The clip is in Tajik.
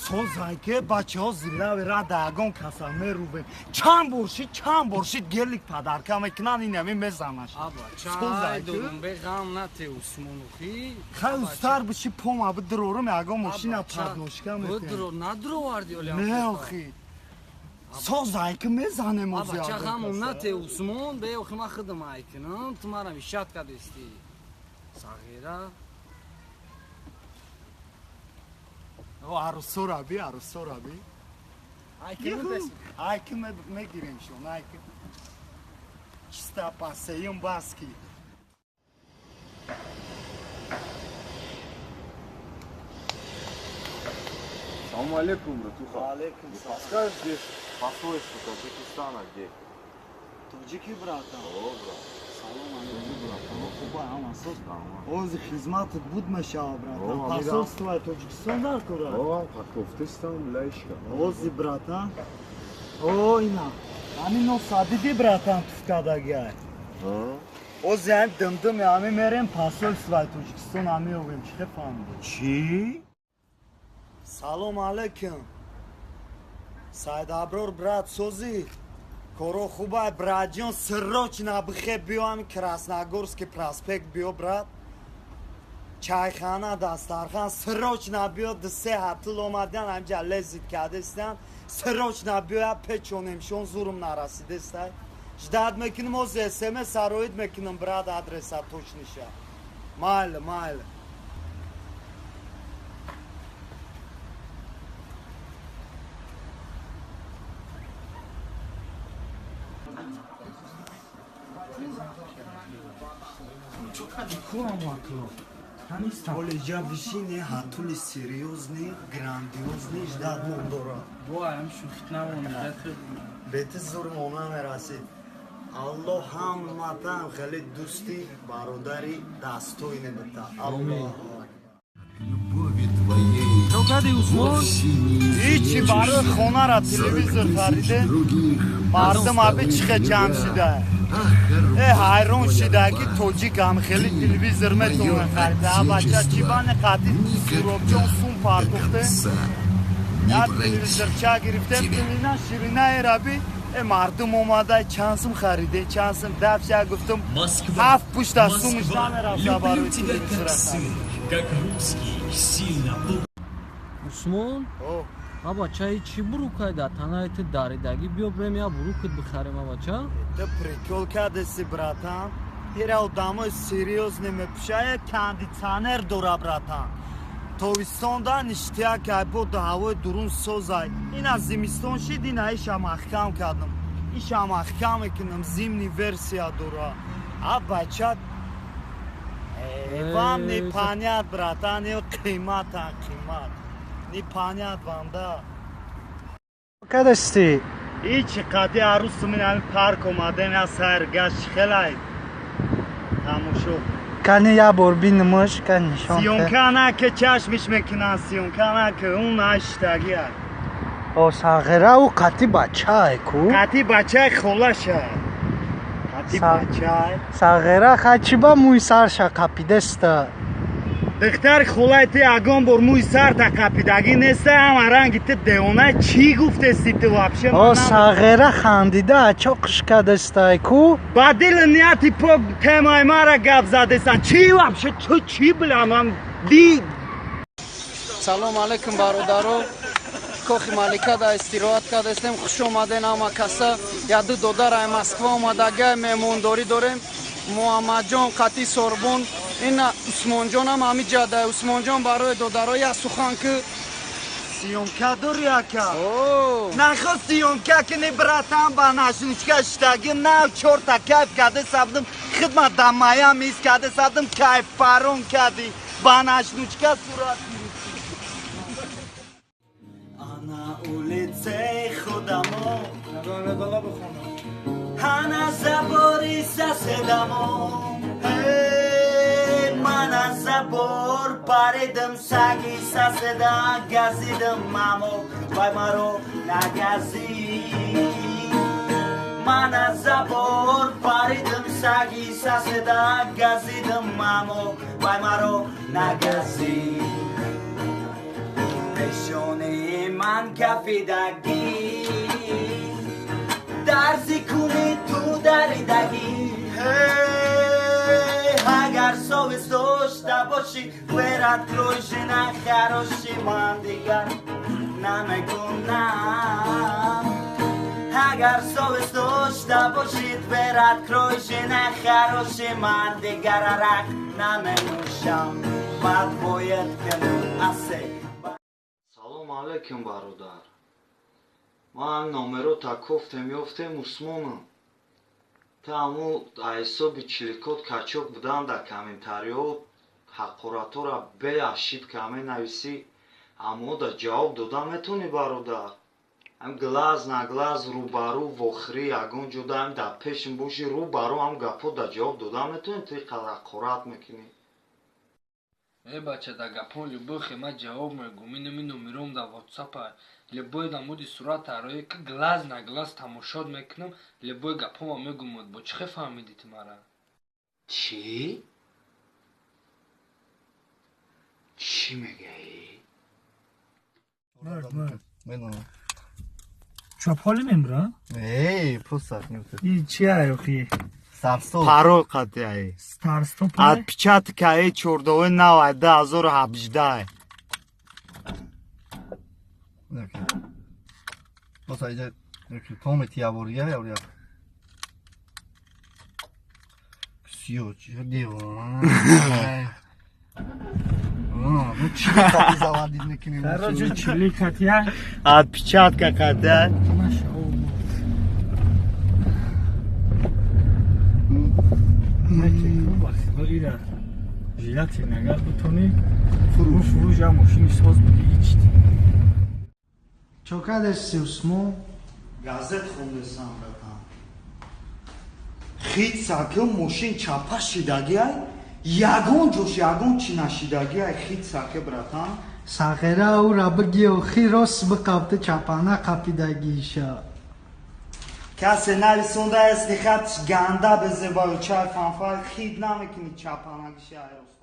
Созай ки бачаҳо зиллави рада ягон каса мерувем. Чанд бор шид, чанд бор шид, гелик подарка мекунанд, инами мезанаш. Созай дорум, беғам нате, Усмонухи. Хай, устар биши, пома бидурорум, ягон мошина подножка мекунем. Надуроварди оле? Не, охи. Созай ки мезанем. Ози. Бача, ғамум нате, Усмон, бе, охи, ма худам айкунам, ту мара мишат кадести. Сағира. О, арусора би, арусора би. Айки мегирем шон, айки. Чиста пасеюм баски. Салам алейкум, братуха. Алейкум салам. Подскажешь, здесь посольство Таджикистана где? Тоҷики, братан? О, брат. Салом алейкум, братан. Хуба, ҳама соз. Ози хизматат буд мешава, братан. Посольство Тоҷикистон дар кора? О, пакофтестам, лайшка. Ози, братан. О, ина. Ҳамин носа диди, братан, туфкадагиай. Ози ҳам димдим ҳами мерем посольство Тоҷикистон ҳами овем. Чӣ хел фаҳмидӣ? Чӣ? Салом алейкум. Сайдаброр, брат, созӣ? Коро хубай, братҷон, срочно бихе биё ҳами Красногорский проспект биё, брат. Чайхана, дастархан, срочно биё, ду-се ҳатил омадан, ҳамҷа лезит кардестан. Срочно биё, печонемшон, зурум нарасидестай. Ждать мекунем, ози СМС сароид мекунем, брат, адреса точныйша. Майли, майли. Олеҷа бишине, ҳатули серьёзный, грандиозный ждать мон дора. Бети зур мона мерасид. Аллоҳ ҳаматан хеле дӯсти, бародари дастойне бита. Аллоҳ. Любови твоей Ҳичи, барои хонара телевизор хариде, мардум аби чихе ҷамъ шуда. Э, ҳайрон шида, ки тоҷик ҳам хеле телевизор метавона харида. А бача чӣ бане қати Суробҷон сум партохте. Як телевизорча гирифтем, тилина ширинаи раби. Э, мардум омада, чанд сум хариде, чанд сум дафша, гуфтум, ҳафт пушта сумш намерафта барои телевизора. Как русский сильно. Усмон, абача, чӣ бурукай дар танаи ту даридагӣ? Биё бирем, я бурукат бихарем, абача. Ту прикол кардеси, братан. Ира одамои серьёзный мепӯшая, кондитсионер дора, братан. Тобистонда ништяк, айбоду ҳавои дурун созай. Ина зимистон шид, ина иша маҳкам кардам. Иша маҳкам мекунам, зимний версия дора. А бача, вам не понять, братан, қимата, қимат. Не понять вам, да. Кадасти? Ичи, қади арӯсу мин ҳами парк омадем, я сайр гашт, хелай тамошо. Кани я бор бинумуш, кани нишон. Съёмка наке, чашмиш мекунанд, съёмка наке, он наштагия. О, сағира, ӯ қати бачае ку? Қати бачаи холаша. Қати бачай. Сағира, хай чӣ ба мӯи сарша қапидеста? Духтари холаи ту ягон бор мӯи сарта қапидагӣ неста, ҳама ранги ту девона. Чӣ гуфтести ту вообще? О, сағира хандида ачо қишкадестай ку? Ба дили нияти пок темаи мара гап задесан. Чӣ вообще ту чӣ билам ди? Салом алейкум, бародаро. Кохи Малика да истироҳат кардастем. Хуш омаден ҳама каса. Яду додар ай Москва омадагай, меҳмондорӣ дорем. Муҳаммадҷон қати Сорбон, ина Усмонҷонам ҳами ҷада. Усмонҷон, барои додаро як сухан ки. Съёмка дори, ака? Нахо съёмка кини, братан, ба ночнушка штаги нав чорта кайф каде сабдим, хидмат да Майами ис каде сабдим, кайф парон кади, ба ночнушка сурат гирифти. Ана улице худамо, ана забори соседамо, ман аз забор паридам, саги соседа газидам, мамо вай маро нагазид. Ман аз забор паридам, саги соседа газидам, мамо вай маро нагазид. Пешони Ман кафидагӣ, дарзи куни ту даридагӣ. Агар совесть дошта бошӣ, дверь открой, жена хороший, ман дигар намекунам. Агар совесть дошта бошӣ, дверь открой, жена хороший, ман дигар арақ наменӯшам. Бад бояд кунам асе. Салом алейкум, бародар. Ман номеро та кофтем, ёфтем, Усмонам. Та ҳаму ҳисоби чиликот качок будан дар комментариҳо ҳақоратҳоро беошибка менависӣ, аммо да ҷавоб дода метавонӣ, бародар? Ҳам глаз на глаз, рӯбарӯ вохӯрӣ, ягон ҷо даам дар пешим бошӣ, рӯбарӯ ҳам гапҳо да ҷавоб дода метавонӣ? Ту иқадар ҳақорат мекунӣ. Э, бача, да гапон любой хема ҷавоб мегӯм. Инами номером дар ватсапа, любой намуди сурат арои ки глаз на глаз тамошод мекунам, любой гапома мегӯмад. Бо чӣ хел фаҳмидӣ ту мара? Чӣ? Чӣ мегаӣ? Медонам. Чополи мемра? Эй, просто И чи охи? Старстоп. Парол қатъяи. Старстоп. Отпечаткаи чордовои навай 2017. Просто иҷа томети явория яврия. Сиё, чи девона. Ну чи қати заводить мекунем? Короче, чили катя. Отпечатка қатъя. Желательно, агар бутони фурӯш фурӯш я мошини соз буди ичти. Чо кардасти, Усмон? Газет хондесам, братан. Хит сакил мошин чапа шидагиай, ягон ҷош ягон чӣ нашидагиай, хит саке, братан. Сағира ӯра биги, охи рост биқабти чапана қапидагиша. Касе нависонда, если хатш ганда безебаю чай фанфай хит намекунӣ чапанагиша айроста.